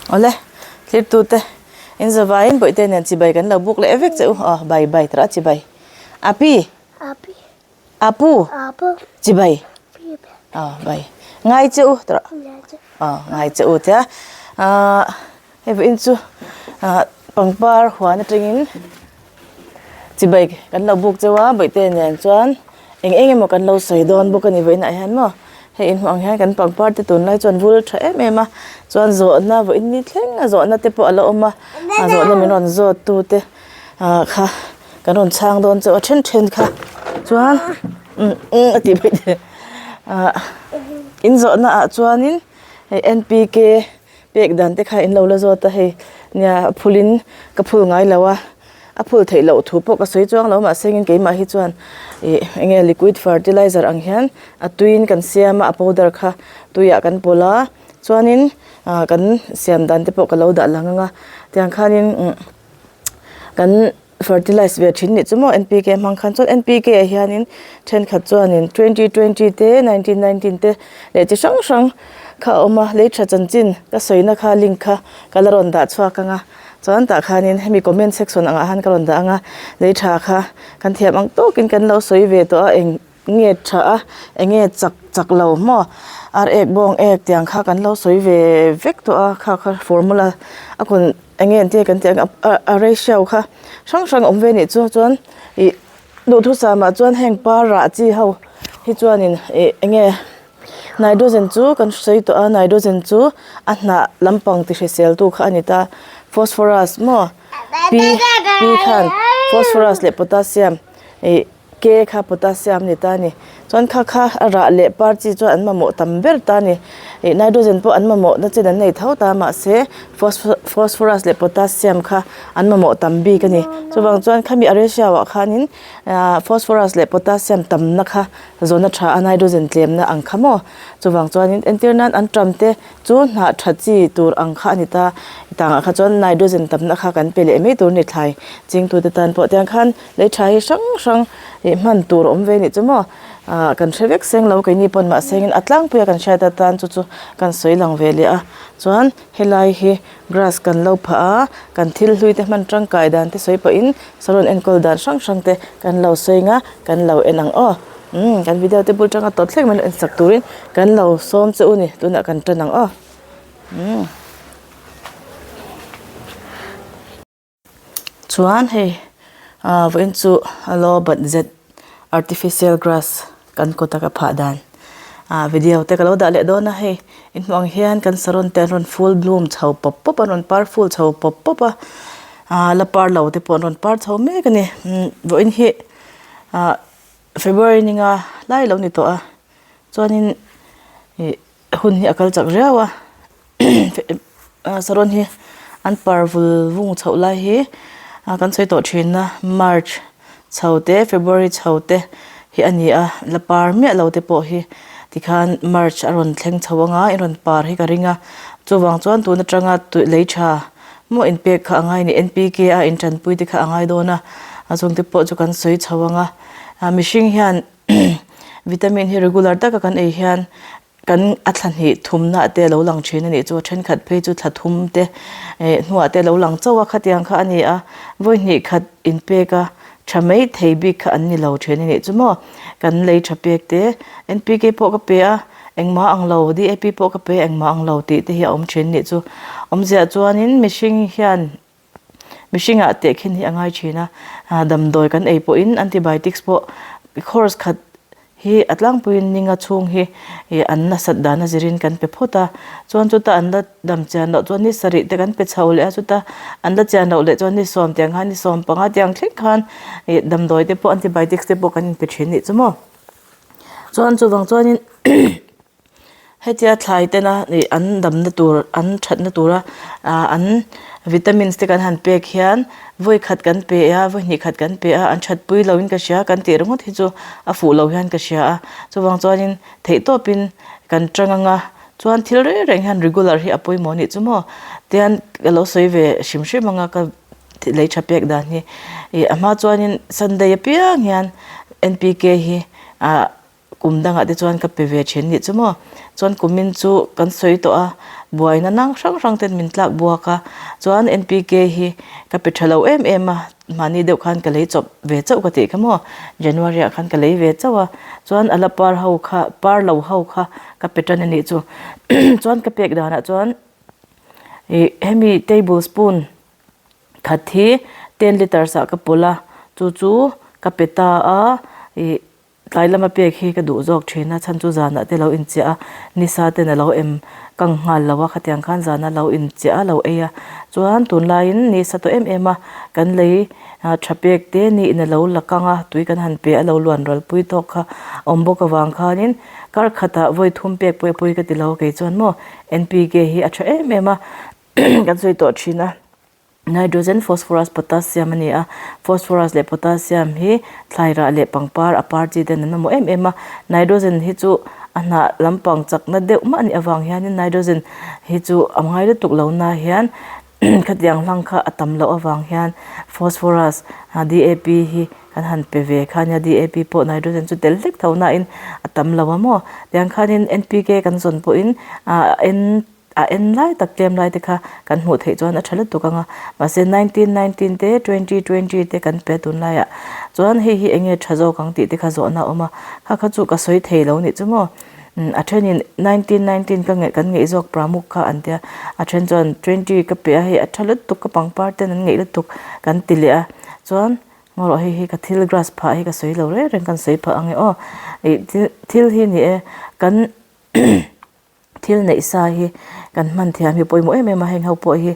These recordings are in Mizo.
Awle, thlirtute in zavaiin bawihte nen chibai kan lo buk leh vek che u. Aw, bai bai tawrh a chibai. Api. Api. Apu. Apu. Chibai. Chibai. Aw, bai. Ngai che u tawrh. Ngai che. Aw, ngai che u tia. Ahh hei vawiin chu ah pangpar huan atangin Chibai kan lo buk cheu a, bawihte nen chuan eng eng emaw kan lo sawi dawn bawk a ni vawiinah hian maw hei inhmuh ang hian kan pangpar te tunlai chuan vul tha em em a, chuan zawhna vawiin ni thleng a zawhna te pawh a la awm a, a zawhna min rawn zawt tu te ah kha kan rawn chhang dawn chauh a then then kha chuan umm umm a tih bawihte ah in zawhna ah chuanin hei N P K Pek dan te kha in lo la zawt a hei nia a phul in ka phul ngai lo a a phul theih loh thu pawh ka sawi chuang lo mahse engin keimah hi chuan ih eng nge liquid fertilizer ang hian a tuiin kan siam a a powder kha tuiah kan pawlh a chuanin ah kan siam dan te pawh ka lo dah lang ang a tiang khanin umm kan. Fertilize ve thin nih chu maw NPK hmang khan chuan NPK ah hianin thenkhat chuanin twenty twenty te nineteen nineteen te leh chi hrang hrang kha a awm a lei tha chanchin ka sawina kha link kha ka la rawn dah chhuak ang a chuan tah khanin hemi comment section angah khan ka rawn dah ang a lei tha kha kan thiam ang tawkin kan lo sawi ve tawh a eng nge tha a eng nge chak chak lo maw ar ek bawng ek tiang kha kan lo sawi ve vek tawh a kha kha formula a kawn eng nge entir kan tih ang a a ratio kha hrang hrang a awm ve anih chu chuan ih duhthusam ah chuan heng par rah chi ho hi chuanin ih eng nge nitrogen chu kan sawi tawh a nitrogen chu a hnah lampang ti hrisel tu kha a ni ta phosphorus maw p p khan phosphorus leh potassium ih. Ke kha potassium ni ta a ni. Chuan kha kha a rah leh par chi chuan an mamawh tam ber ta a ni. Ih nitrogen pawh an mamawh na chin an nei tho ta mahse phosphorus leh potassium kha an mamawh tam bik a ni. Chuvang chuan khami a ratio ah khanin ah phosphorus leh potassium tamna kha zawn a tha a nitrogen tlemna ang kha maw. Chuvang chuanin entir nan an ṭam te chu hnah tha chi tur ang kha a ni ta. Tangah kha chuan nitrogen tamna kha kan pe leh mai tur a ni thlai chingtute tan pawh tiang khan. Lei tha hi hrang hrang ih hman tur a awm ve anih chu maw ah kan hre vek seng lo keini pawn mahse engin a tlangpui a kan hriat atan chu chu kan sawi lang ve leh a chuan helai hi grass kan lo phah a kan thil hlui te hman tangkai dan te sawi pawhin saron enkawl dan hrang hrang te kan lo sawi ang a kan lo en ang aw umm kan video te bul tanga tawp thleng mai lo en sak turin kan lo sawm che u ni tunah kan tan ang aw umm. Chuan hei ah vawiin chu low budget artificial grass kan kawt a ka phah dan ah video te ka lo dah leh dawn a hei in hmuh ang hian kan saron te an rawn full bloom chho pawp pawp a an rawn par full chho pawp pawp a ah la par lo te pawh an rawn par chho mek a ni vawiin hi ah February ni nga lai lo ni tawh a chuanin ih hun hi a kal chak riau a. Saron hi an par vul vung chhoh lai hi kan sawi tawh thin a march chho te february chho te hi a ni a la par miah lo te pawh hi tikhan march a rawn thleng chho anga i rawn par hi ka ring a chuvang chuan tun atanga tui lei tha maw inpek kha a ngai a ni N P K a intanpui te kha a ngai dawn a a chung te pawh chu kan sawi chho anga mihring hian vitamin hi regular taka kan ei hian. Kan a thla hnih thumna te lo lang thin a nih chu thenkhat phei chu thla thum te eh hnuah te lo lang chauh a khatiang kha a ni a vawi hnih khat inpek a tha mai thei bik kha an ni lo thin a nih chu maw kan lei tha pek te N P K pawh ka pe a engmah ang lo D A P pawh ka pe a engmah ang lo tih te hi a awm thin a nih chu awmzia chuanin mihring hian mihringah tehkhin hi a ngai thin a damdawi kan ei pawhin antibiotics pawh course khat hi a tlangpuiin ninga chhung hi ih an nasat dan a zirin kan pe phawt a chuan chuta an la dam chian loh chuan ni sarih te kan pe chho leh a chuta an la chian loh leh chuan ni sawm tiang khan ni sawm panga tiang thleng khan ih damdawi te pawh antibiotics te pawh kan inpe thin nih chu maw chuan chuvang chuanin. Hetia thlai tena ih an damna tur an thatna tura ah an vitamins te kan han pek hian vawi khat kan pe a vawi hnih khat kan pe a an that pui lo in ka hria kan tih ringawt hi chu a fuh lo hian ka hria a chuvang chuanin theih tawpin kan tang anga chuan thil reng reng hian regular hi a pawimawh anih chu maw tian ka lo sawi ve hrim hrim anga ka lei tha pek dan hi ih a hma chuanin sunday apiang hian N P K hi ah. kum dangah te chuan ka pe ve thin nih chu maw. Chuan kumin chu kan sawi tawh a, buaina nang hrang hrang ten min tlak buak a, chuan NPK hi ka pe tha lo em em a, mahni deuh khan ka lei chawp ve chauh ka tih kha maw, January ah khan ka lei ve chauh a, chuan a la par ho kha par lo ho kha ka pe tan a nih chu. Chuan ka pek danah chuan ih hemi table spoon khat hi ten litres ah ka pawlh a, chu chu ka pe ta a ih Tlai lama pek hi ka duh zawk thin a, chhan chu zanah te lo inchiah a, nisa ten a lo em kang nghal lo a, khatiang khan zana lo inchiah a, lo ei a. Chuan tunlaiin nisa tawh em em a, kan lei tha pek te ni in a lo la kang a, tui kan han pe a, lo luan ral pui tawk kha a awm bawk avang khanin kar khatah vawi thum pek pawh i pui ka ti lo kei chuan maw NPK hi a tha em em a, kan sawi tawh thin a. Nitrogen, Phosphorus, Potassium a ni a, Phosphorus leh Potassium hi thlai rah leh pangpar a par chi ten an mamawh em em a, Nitrogen hi chu a hnah lampang chakna deuh mah a nih avang hianin Nitrogen hi chu a ngai lutuk lo na hian khatiang hlang kha a tam loh avang hian Phosphorus DAP hi kan han pe ve kha nia DAP pawh Nitrogen chu tel hlek tho nain a tam lo a maw tiang khanin NPK kan zawn pawhin N A en lai tak tlem lai te kha kan hmuh theih chuan a tha lutuk ang a, mahse 1919 te 2020 te kan pe tunlaiah chuan hei hi enge tha zawk ang tih te kha zawhna a awm a, kha kha chu ka sawi thei lo nih chu maw. A thenin 1919 ka ngeih kan ngeih zawk Pramuk kha an tia, a then chuan 20 ka pe a hei a tha lutuk ka pangpar ten an ngeih lutuk kan ti leh a, chuan ngaw rawh hei hi ka thil grass phah hi ka sawi lo reng reng kan sawi phah ang e aw, ih thil hi ni e kan. Thil neih sa hi kan hman thiam hi pawimawh em em a, heng ho pawh hi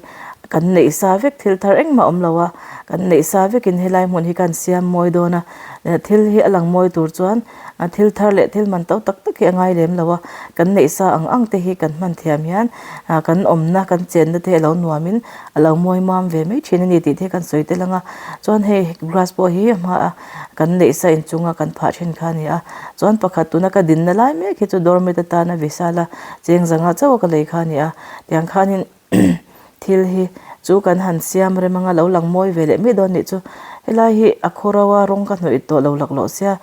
kan neih sa vek thil thar engmah a awm lo a, kan neih sa vekin helai hmun hi kan siam mawi dawn a, thil hi a lang mawi tur chuan thil thar leh thil man to tak tak hi a ngai lem lo a, kan neih sa ang ang te hi kan hman thiam hian kan awmna kan chenna te hi a lo nuamin a lo mawi mam ve mai thin a ni tih te hi kan sawi tel ang a, chuan hei grass pawh hi a hmaah kan neih sa inchunga kan phah thin kha a ni a, chuan pakhat tuna ka dinna lai mek hi chu doormat atana visa la cheng zanga chauh a ka lei kha a ni a, tiang khanin thil hi chu kan han siam rem anga lo lang mawi ve leh mai dawn nih chu helai hi a khaw ro a rawng ka hnawih tawh lo laklawh sia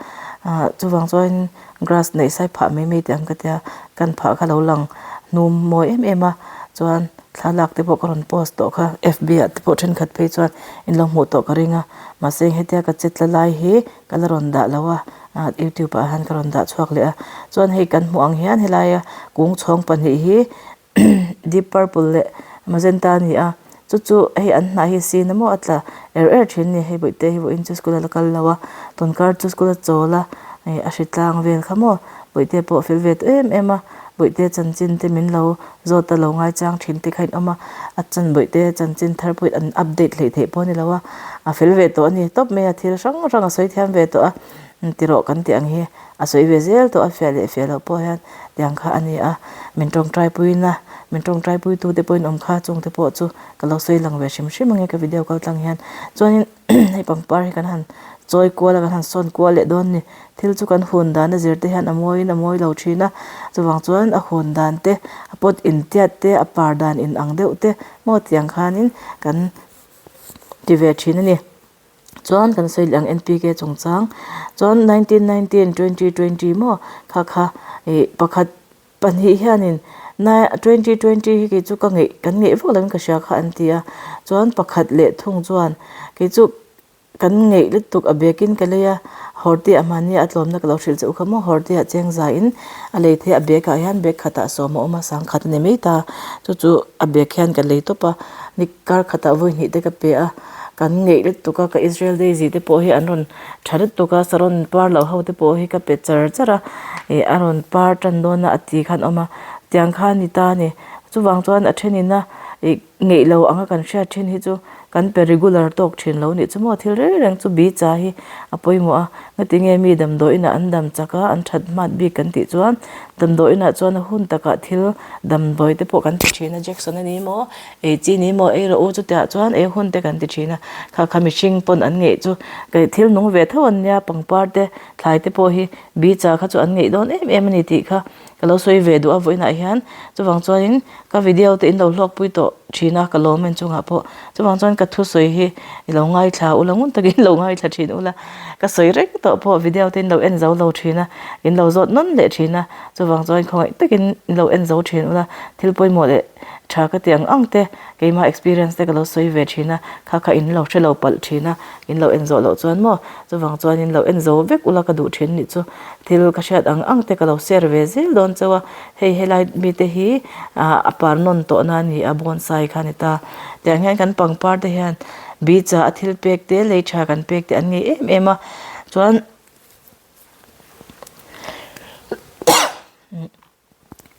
ah chuvang chuan grass neih sai phah mai mai tih ang ka tia kan phah kha lo lang hnum mawi em em a chuan thlalak te pawh ka rawn post tawh kha fb ah te pawh thenkhat phei chuan in lo hmuh tawh ka ring a. Mahse hetia ka che tla lai hi ka la rawn dah lo a, ah youtube ah hian ka rawn dah chhuak leh a, chuan hei kan hmuh ang hian helaia kung chhawng pahnih hi deep purple leh magenta a ni a, chu chu hei an hnah hi sin emaw a tla er er thin a ni, hei bawihte hi vawiin chu school a la kal lo a, tunkar chu school a chawl a, ih a hritlang vel kha maw bawihte pawh a fel ve tawh em em a, bawihte chanchin te min lo Zawt a lo ngaichang thin te kha in awm a, a chan bawih te chanchin thar pawh an update hleih theih pawh a ni lo a, a fel ve tawh a ni tawp mai a, thil hrang hrang a sawi thiam ve tawh a, tirawh kan tih ang hi a sawi ve zel tawh a, fiah leh fiah loh pawh hian tiang kha a ni a, min tawngtai puiin a, min tawngtai puitu te pawhin awm kha chung te pawh chu ka lo sawi lang ve hrim hrim ang e ka video kal tlang hian chuanin. Hei pangpar hi kan han chawi kual a kan han sawn kual leh dawn a ni thil chu kan hun dan a zir te hian a mawiin a mawi lo thin a chuvang chuan a hun dan te a pot intiat te a par dan in ang deuh te maw tiang khanin kan ti ve thin a ni chuan kan sawi leh ang N P K chungchang chuan 1919 2020 maw kha kha ih pakhat. Pahnih hianin nai 2020 hi kei chu ka ngeih kan ngeih vak lovin ka hria kha an ti a, chuan pakhat leh thung chuan kei chu kan ngeih lutuk a bekin ka lei a, Horti ah mahni a tlawmna ka lo hrilh che u kha maw Horti ah cheng zaiin a lei theih a bag ah hian bag khatah sawm a awm a sangkhat a ni mai ta, chu chu a bag hian ka lei tawp a, ni kar khatah vawi hnih te ka pe a, kan ngeih lutuk a ka Israel Daisy te pawh hi an rawn Tha lutuk a saron par loh ho te pawh hi ka pe char char a ih a rawn par tan dawn a a ti khan a awm a tiang khan a ni ta a ni chuvang chuan a thenin a ih ngeih lo anga kan hriat thin hi chu kan pe regular tawk thin lo nih chu maw thil reng reng chu bi cha hi a pawimawh a ngatinge mi damdawi inah an dam chak a an that hmat bik kan tih chuan damdawi inah chuan a hun takah thil damdawi te pawh kan ti thin a Jackson a ni maw. Ei chi ni maw ei rawh u chutiah chuan ei hun te kan ti thin a, kha kha mihring pawn an ngeih chu kei thil nung ve tho an nia pangpar te thlai te pawh hi bicha kha chu an ngeih dawn em em a ni tih kha ka lo sawi ve duh a vawiinah hian chuvang chuanin ka video te in lo hlawkpui tawh. thin a, ka lawm en chungah pawh. Chuvang chuan ka thusawi hi i lo ngaithla ula ngun takin lo ngaithla thin ula, ka sawi reng tawh pawh video te in lo en zo lo thin a, in lo zawt nawn leh thin a, chuvang chuan khawngaih takin in lo en zo thin ula, thil pawimawh leh tha ka ti ang ang te keimah experience te ka lo sawi ve thin a, kha kha in lo hre lo palh thin a, in lo en zawh loh chuan maw chuvang chuan in lo en zo vek ula ka duh thin nih chu thil ka hriat ang ang te ka lo share ve zel dawn chauh a. Hei helai mite hi ah a par nawn tawh na a ni a bonsai kha a ni ta. Tiang hian kan pangpar te hian beach ah a thil pek te lei tha kan pek te an ngei em em a chuan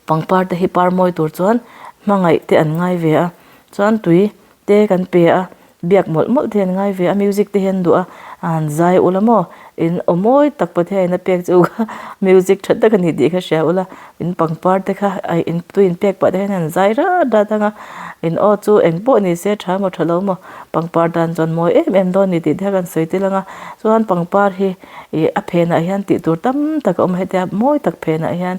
pangpar te hi par mawi tur chuan hmangaih te an ngai ve a chuan tui te kan pe a biak mawlh mawlh te an ngai ve a music te hi an duh a a han zai ula maw in aw mawi tak Pathianin a pek chu kha music tha tak a ni tih kha hria ula in pangpar te kha a in tui in pek pah te hian an zai rat rat ang a in aw chu eng pawh ni se tha maw tha lo maw pangpar tan chuan mawi em em dawn a ni tih te kha kan sawi tel ang a chuan pangpar hi ih a phenah hian tih tur tam tak a awm a hetia mawi tak phenah hian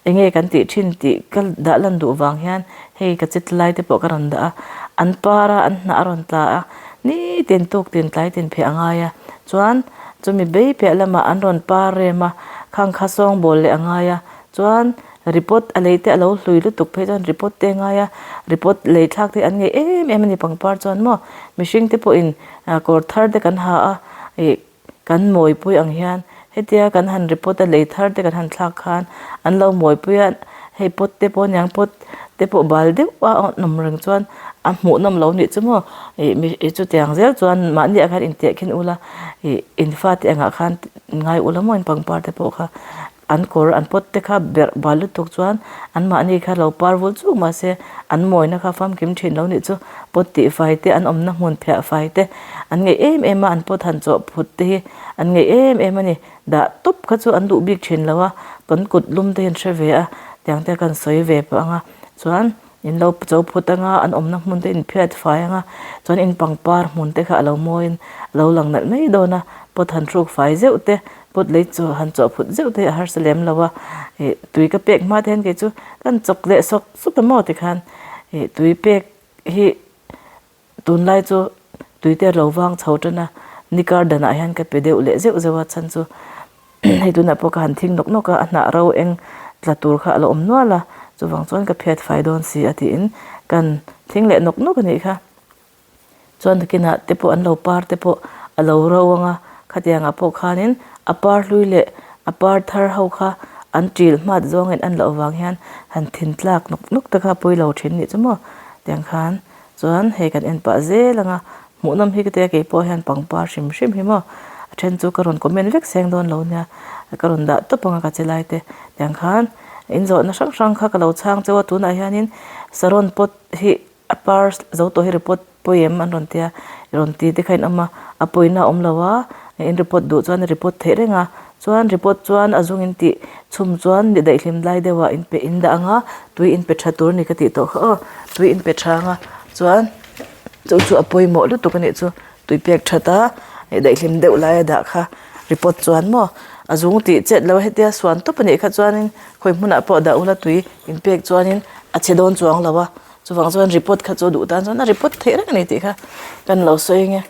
eng nge kan tih thin tih ka dah lan duh vang hian. Hei ka chit lai te pawh ka rawn dah a, an par a, an hnah a rawn tla a, nitin tuk tin tlai tin pheh a ngai a, chuan chumi bei piah lamah an rawn par rem a, khang kha sawng bawl leh a ngai a, chuan report a lei te a lo hlui lutuk phei chuan report te a ngai a, report lei thlak te an ngei em em a ni pangpar chuan maw mihring te pawhin kawr thar te kan ha a ih. Kan mawipui ang hian hetia kan han report a lei thar te kan han thlak khan an lo mawipui a, hei pot te pawh aniang pot te pawh bal deuh a awm reng chuan a hmuhnawm lo nih chu maw ih mi chutiang zel chuan mahni ah khan inteh khin ula ih in fate angah khan ngai ula maw in pangpar te pawh kha. An kawr an pot te kha berh bal lutuk chuan an mahni kha lo par vul chuk mahse an mawina kha famkim thin lo nih chu pot tih fai te an awmna hmun phiah fai te an ngeih em em a an pot han chawh phut te hi an ngeih em em a ni dah tawp kha chu an duh bik thin lo a kan kut lum te hi an hre ve a tiang te kan sawi ve pah ang a chuan In lo cho phut anga an awmna hmun te in phiat fai anga chuan in pangpar hmun te kha a lo mawiin a lo lang nalh mai dawn a pot han hruk fai zeuh te pot lei chu han chawh phut zeuh te hi a harsa lem lo a ih tui ka pek hma te hian kei chu kan chawk leh sawk sawk emaw tikhan ih tui pek hi. Tunlai chu tuite a lo vang chho tan a, ni kar danah hian ka pe deuh leh zeuh zeuh a, chhan chu hei tunah pawh ka han thing nawk nawk a, a hnah ro eng tla tur kha a lo awm nual a, chuvang chuan ka phiat fai dawn si a tiin kan thing leh nawk nawk a nih kha. Chuan nakinah te pawh an lo par te pawh a lo ro ang a, khatiangah pawh khanin a par hlui leh a par thar ho kha an ṭil hmat zawngin an loh vang hian han thin tlak nawk nawk te kha a pawi lo ṭhin nih chu maw tiang khan. Chuan hei kan en pah zel ang a, hmuhnawm hi ka tia kei pawh hian pangpar hrim hrim hi maw a then chu ka rawn comment vek seng dawn lo nia ka rawn dah tawp ang a ka che lai te tiang khan in zawhna hrang hrang kha ka lo chhang chauh a tunah hianin saron pot hi a par zo tawh hi report pawi em an rawn tia rawn ti te kha in awm a a pawina a awm lo a in report duh chuan a report theih reng a chuan report chuan a zung in tih chhum chuan mi daihlim lai deuh ah in pe in dah ang a tui in pe tha tur a ni ka tih tawh kha aw tui in pe tha ang a chuan chu chu a pawimawh lutuk a nih chu tui pek that a ih daihlim deuh lai a dah kha report chuan maw a zung tih chet lo a hetia suan tawp a nih kha chuanin khawi hmunah pawh dah ula tui in pek chuanin a che dawn chuang lo a chuvang chuan report kha chu duh tan chuan a report theih reng a ni tih kha kan lo sawi ang e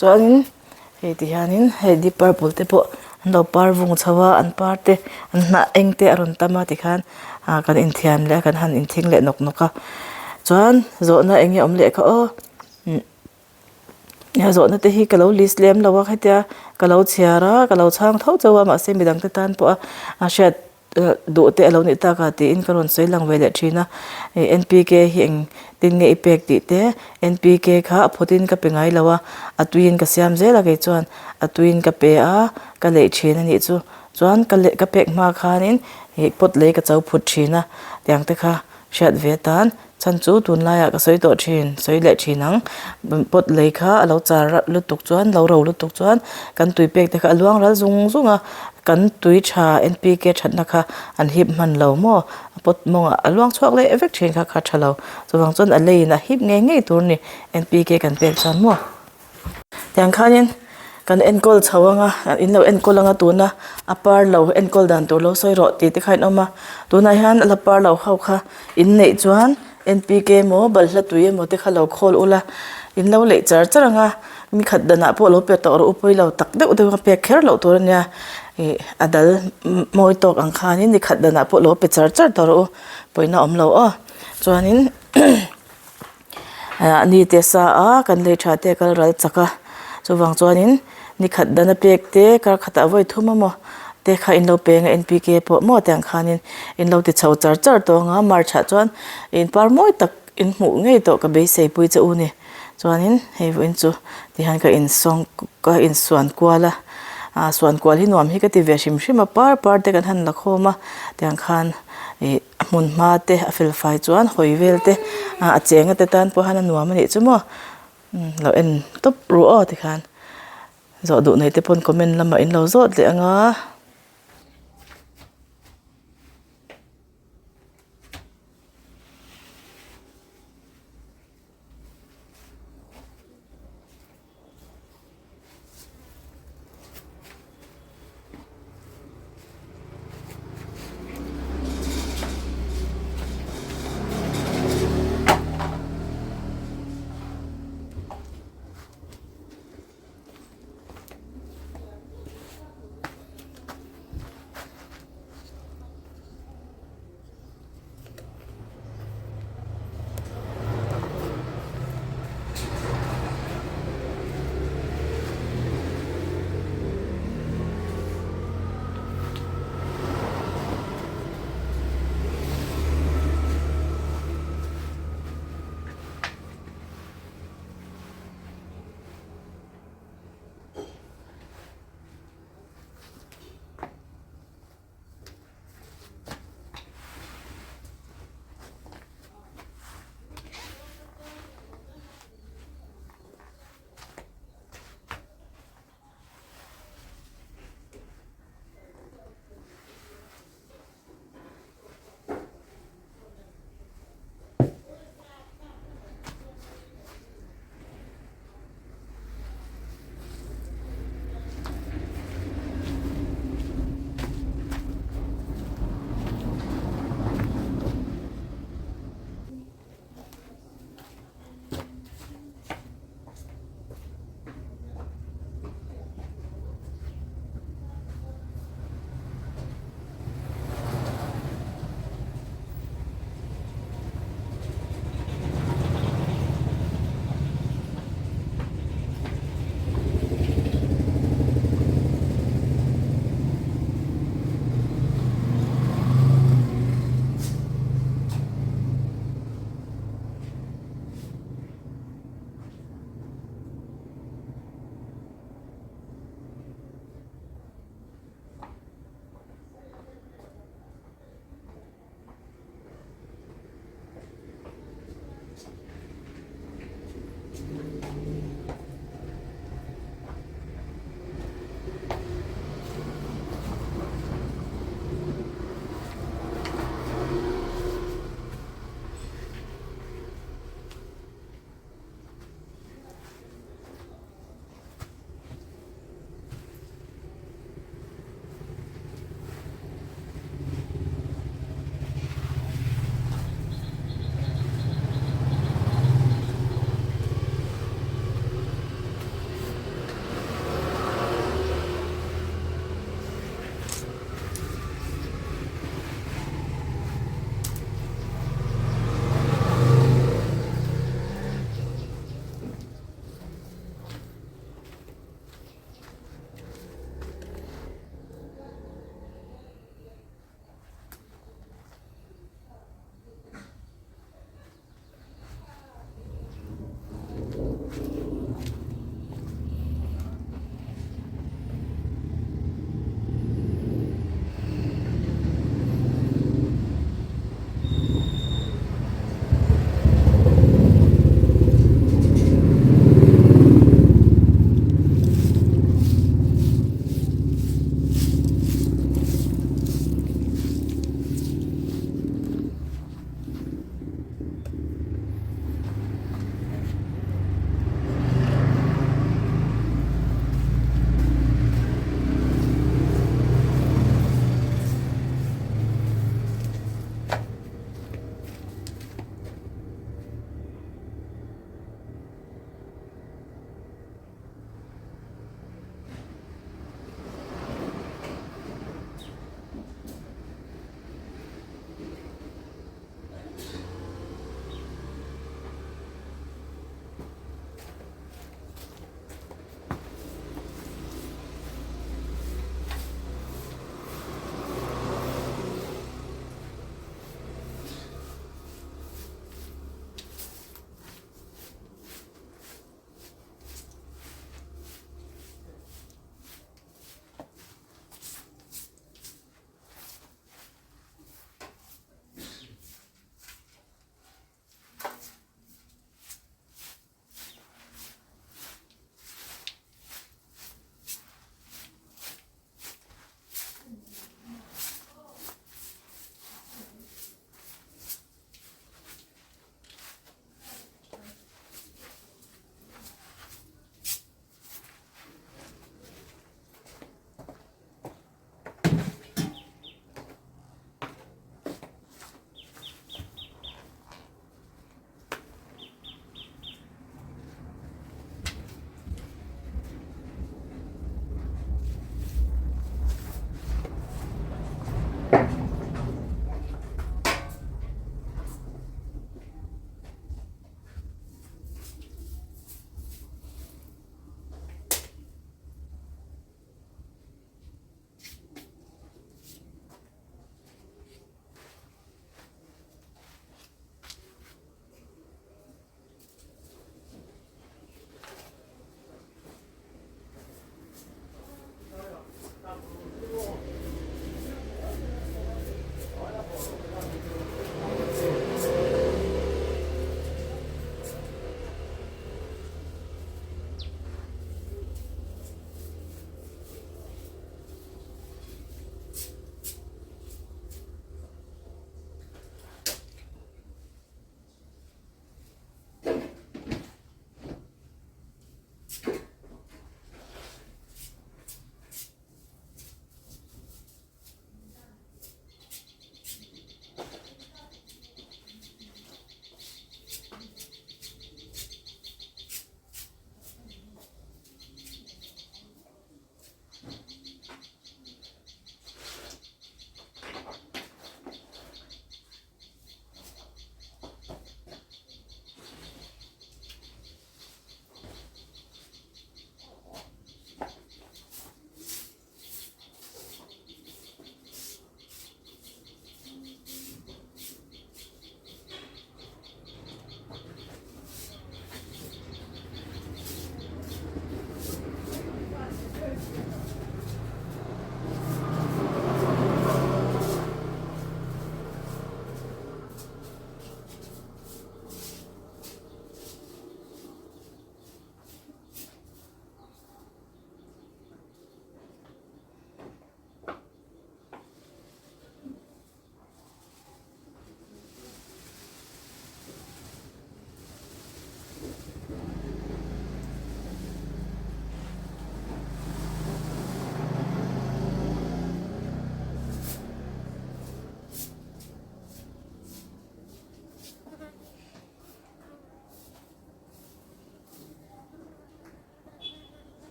chuanin. Hei ti hianin hei deep purple te pawh an lo par vung chho a an par te an hnah eng te a rawn tam a tikhan ah kan inthian leh a kan han inthing leh nawk nawk a chuan zawhna eng nge awm leh kha aw umm zawhna te hi ka lo list lem lo a hetia ka lo chhiar a ka lo chhang tho chauh a mahse midang te tan pawh a hriat duh te a lo nih tak a tiin ka rawn sawi lang ve leh thin a ih N P K hi eng tin nge i pek tih te N P K kha a phawt in ka pe ngai lo a a tui in ka siam zel a kei chuan a tui in ka pe a ka leih thin a nih chu chuan ka leh ka pek hma khanin ih pot lei ka cho phut thin a tiang te kha hriat ve atan Chhan chu tunlaiah ka sawi tawh thin, sawi leh thin ang. Pot lei kha a lo char lutuk chuan, lo ro lutuk chuan kan tui pek te kha a luang ral zung zung a, kan tui tha N_P_K thatna kha an hip hman lo maw? Pot mawngah a luang chhuak leh vek thin kha kha tha lo. Chuvang chuan a leiin a hip ngei ngei tur a ni N_P_K kan pek chuan maw? Tiang khanin kan enkawl chho anga in lo enkawl anga tuna a par lo enkawl dan tur lo sawi rawh tih te kha in awm a tunah hian a la par lo ho kha in neih chuan. NPK emaw balhla tui emaw te kha lo khawl ula in lo leih char char ang a mi khat danah pawh lo pe tawh rawh u pawilo tak deuh deuh a pek kher loh tur ania ih a dal mawi tawk ang khanin ni khat danah pawh lo pe char char tawh rawh u pawina awm lo aw chuanin Ah ni te sa a kan lei tha te a kal ral chak a chuvang chuanin ni khat dan a pek te kar khatah vawi thum emaw te kha in lo peng a N P K pawh maw tiang khanin in lo ti chho char char tawh ang a March ah chuan in par mawi tak in hmuh ngei tawh ka beisei pui che u ni chuanin hei vawiin chu tihian ka insawng ka insuan kual a ah suan kual hi nuam hi ka ti ve hrim hrim a par par te kan han la khawm a tiang khan ih. A hmun hma te a fel fai chuan hawi vel te a cheng a te tan pawh hian a nuam a nih chu maw lo en tawp ruh aw tikhan zawh duh nei te pawn comment lamah in lo zawt leh ang a.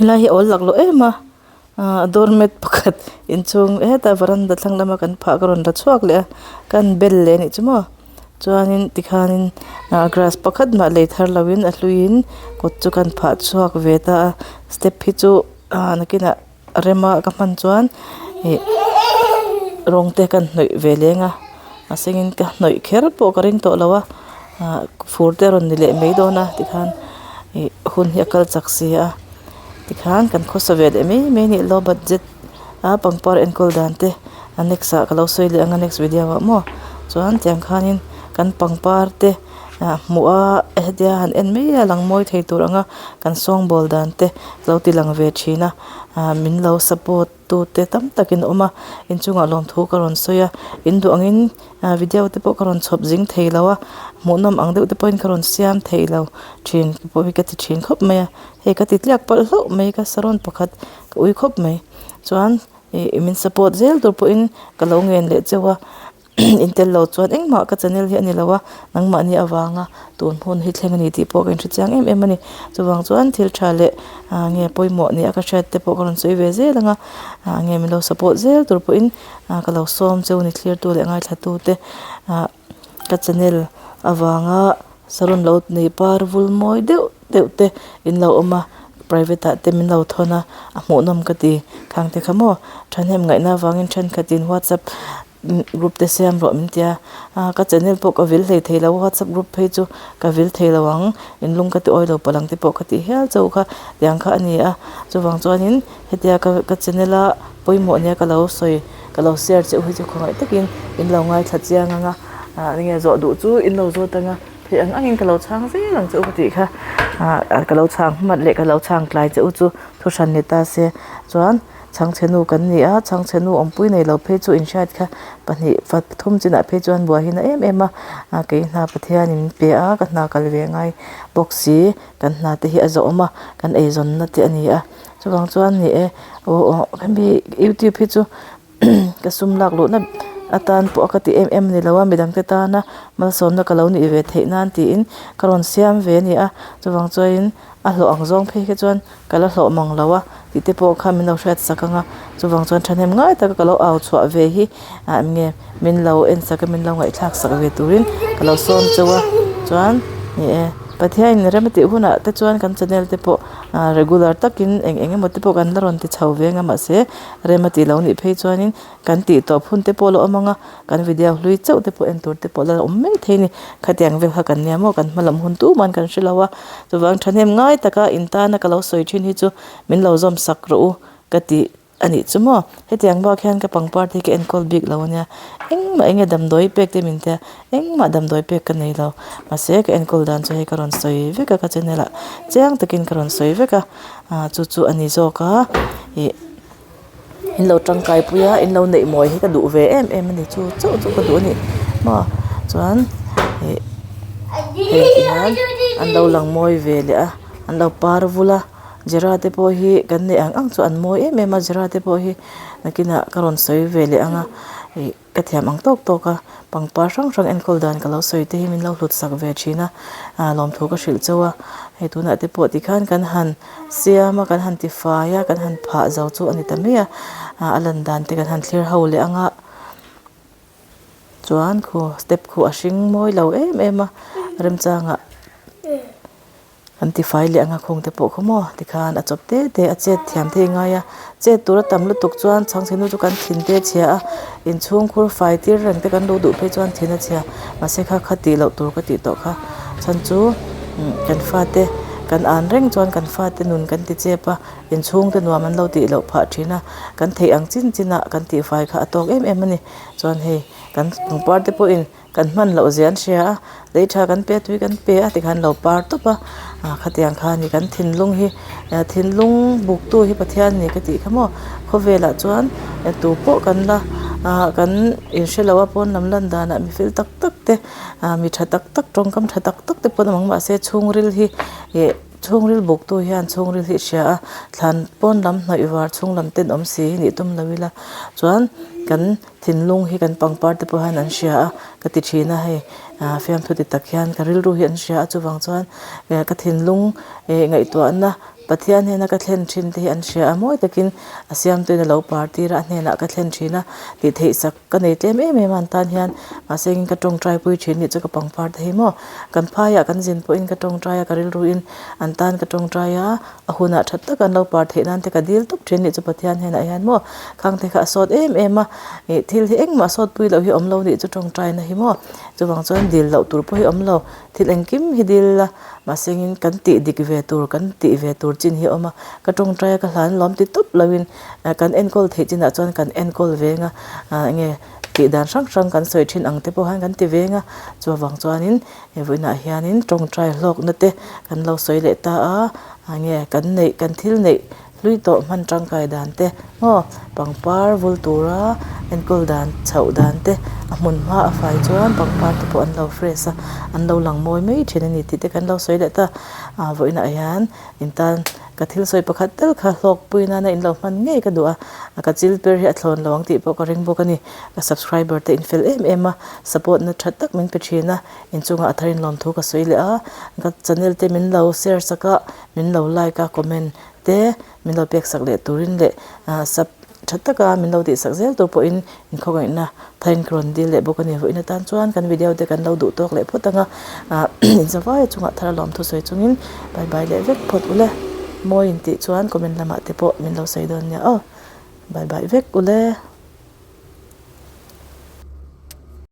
Helai hi awl laklawh em a ah doormat pakhat inchhung hetah varanda thlang lama kan phah ka rawn la chhuak leh a kan bel leh anih chu maw chuanin tikhanin ah grass pakhat mah lei thar lovin a hluiin kawt chu kan phah chhuak ve ta a step hi chu ah nakinah a rema ka hman chuan ih rawng te kan hnawih ve leng a a sengin ka hnawih kher pawh ka ring tawh lo a ah fur te a rawn ni leh mai dawn a tikhan ih hun hi a kal chak si a tikhan kan khawsa ve leh mai mai a nih low budget a pangpar enkawl dan te a next ah ka lo sawi leh ang a next video ah maw chuan tiang khanin kan pangpar te ah hmuh a hetia han en mai a lang mawi thei tur ang a kan sawngbawl dan te lo ti lang ve thin a ah min lo support tu te tam takin a awm a inchungah lawmthu ka rawn sawi a in duh angin ah video te pawh ka rawn chhawp zing thei lo a hmuhnawm ang deuh te pawhin ka rawn siam thei lo thin pawh hi ka ti thin khawp mai a hei ka ti tliak palh hlauh mai ka saron pakhat ka ui khawp mai chuan ih min support zel tur pawhin ka lo ngen leh cheu a. In tel lo chuan engmah ka channel hi a ni lo a, nangmahni avanga tun hun hi thleng a ni tih pawh ka inhre chiang em em a ni. Chuvang chuan thil tha leh ah nge pawimawh nia ka hriat te pawh ka rawn sawi ve zel ang a, ah nge min lo support zel tur pawhin ah ka lo sawm cheu ni thlirtu leh ngaithlatu te ah ka channel avanga salon lo nei par vul mawi deuh deuh te in lo awm a private ah te min lo thawn a, a hmuhnawm ka ti khang te kha maw thahnem ngaihna avangin thenkhatin whatsapp. Group te siam rawh min tia a ka channel pawh ka vil hlei thei lo whatsapp group phei chu ka vil thei lo ang inlung ka ti awi lo palang te pawh ka tih hial chauh kha tiang kha a ni a chuvang chuanin hetia ka ka channel a pawimawh nia ka lo sawi ka lo share che u hi chu khawngaih takin in lo ngaithla chiang ang a ah enge zawh duh chu in lo zawt ang a theih ang angin ka lo chhang zel ang che u ka tih kha ah ka lo chhang hmat leh ka lo chhang tlai che u chu thu hran ni ta se chuan. Chhangchhe nu kan ni a, chhangchhe nu awmpui nei lo phei chu inhriat kha pahnih pathum chinah phei chuan buai hi na em em a, a kei hna Pathian in pe a, ka hna kal ve ngai bawk si, kan hna te hi a zawh awm a, kan eizawnna te a ni a, chuvang chuan ni e aw aw hemi youtube hi chu ka sum lak luhna atan pawh a ka ti em em a ni lo a, midang te tana malsawmna ka lo nih ve theih nan tiin ka rawn siam ve a ni a, chuvang chuanin a hlawh ang zawng phei hi chuan. Ka la hlawh mang lo a tih te pawh kha min lo hriat sak ang a, chuvang chuan thahnem ngai taka ka lo au chhuah ve hi ah eng nge min lo en sak a min lo ngaihthlak sak ve turin ka lo sawm chauh a, chuan ni e Pathianin rem a tih hunah te chuan kan channel te pawh ah regular takin eng eng emaw te pawh kan la rawn ti chho ve ang a mahse rem a tih loh nih phei chuanin kan tih tawp hun te pawh a la awm ang a. Kan video hlui chauh te pawh en tur te pawh la awm mai thei a ni. Khatiang vel kha kan nia maw kan hma lam hun tumah an kan hre lo a. Chuvang thahnem ngai taka in tana ka lo sawi thin hi chu min lo zawm sak rawh u ka tih a nih chu maw. Hetiang bak hian ka pangpar te hi ka enkawl bik lo a nia. Engmah enge damdawi pek te min tia engmah damdawi pek ka nei lo. Mahse ka enkawl dan chu hei ka rawn sawi vek a ka channel ah chiang takin ka rawn sawi vek a. Ah chu chu a ni zawk a ih. In lo tangkai pui a in lo neih mawi hi ka duh ve em em a ni chu chauh chu ka duh a ni maw chuan ih hei ti hian an lo lang mawi ve leh a an lo par vul a zira te pawh hi kan neih ang ang chu an mawi em em a zira te pawh hi nakinah ka rawn sawi ve leh ang a ih. Ka thiam ang tawk tawk a, pangpar hrang hrang enkawl dan ka lo sawi te hi min lo hlut sak ve thin a, ah lawmthu ka hrilh chauh a, hei tunah te pawh tikhan kan han siam a, kan han tifai a, kan han phah zo chu a ni ta mai a, ah a lan dan te kan han thlir ho leh ang a, chuan khu step khu a hring mawi lo em em a, remchangah. An tifai leh ang a khung te pawh khaw maw tikhan a chawp te te a chet thiam thei ngai a chet tur a tam lutuk chuan chhangchhe nu chu kan thin te a chhia a inchhung khur fai tir reng te kan lo duh phei chuan thin a chhia mahse kha kha tih loh tur ka tih tawh kha chhan chu kan fate kan an reng chuan kan fate nun kan ti chep a inchhung te nuam an lo tih loh phah thin a kan theih ang chin chin ah kan tihfai kha a tawk em em a ni chuan hei kan pangpar te pawhin. Kan hman loh zia an hria a, lei tha kan pe a tui kan pe a tikhan lo par tawp a, ah khatiang kha ni kan thinlung hi thinlung buktu hi Pathian ni ka tih kha maw khawvelah chuan tu pawh kan la ah kan inhre lo a pawn lam lan danah mi fel tak tak te ah mi tha tak tak tawngkam tha tak tak te pawh an awm ang mahse chhungril hi ih chhungril buktu hian chhungril hi a hria a thlan pawn lam hnawih var chhung lam ten awm si hi nih tum lo ila chuan kan. Thinlung hi kan pangpar te pawh hian an hria a, ka ti thin a hei ah fiamthu ti tak hian ka rilru hi an hria a chuvang chuan eh ka thinlung eh ngaihtuahna. Pathian hnena ka thlen thin te hi an hria a, mawi takin a siamtuin a lo par tir a, a hnenah ka thlen thin a, tih theih sak ka nei tlem em em a an tan hian mahse engin ka tawngtai pui thin nih chu ka pangpar te hi maw kan phaiah kan zin pawhin ka tawngtai a ka rilruin an tan ka tawngtai a a hunah that taka an lo par theih nan te ka dil tawp thin nih chu Pathian hnenah hian maw khang te kha a sawt em em a ih thil hi engmah sawt pui loh hi awm lo nih chu tawngtai na hi maw chuvang chuan dil loh tur pawh hi awm lo thil engkim hi dil la mahse engin kan tih dik ve tur kan tih ve tur chin hi a awm a ka tawngtai a ka hlan lawm ti tawp loin Kan enkawl theih chinah chuan kan enkawl veng a, enge tih dan hrang hrang kan sawi thin ang te pawh khan kan ti veng a, chuvang chuanin he vawiinah hianin tawngtai hlawkna te kan lo sawi leh ta a, enge kan neih kan thil neih hlui tawh hman tangkai dan te maw pangpar vul tura enkawl dan chhoh dan te a hmun hma a fai chuan pangpar te pawh an lo fresh a, an lo lang mawi mai thin a ni tih te kan lo sawi leh ta a, vawiinah hian intan. Ka thil sawi pakhat tal kha hlawkpui nana in lo hman ngei ka duh a, ka chil per hi a thlawn lo ang tih pawh ka ring bawk a ni. Ka subscriber te in fel em em a, support na tha tak min pe thin a, inchungah a thar in lawmthu ka sawi leh a, ka channel te min lo share sak a, min lo like a, comment te min lo pek sak leh turin leh sub tha taka min lo tihsak zel tur pawhin inkhawngaihna thain ka rawn dil leh bawk a ni. Vawiin atan chuan kan video te kan lo duh tawk leh phawt ang a, inzavai chungah thar lawm thusawi chungin bye bye leh vek phawt ule. Mawi intih chuan comment lamah te pawh min lo sawi dawn nia aw. Bye bye vek ule.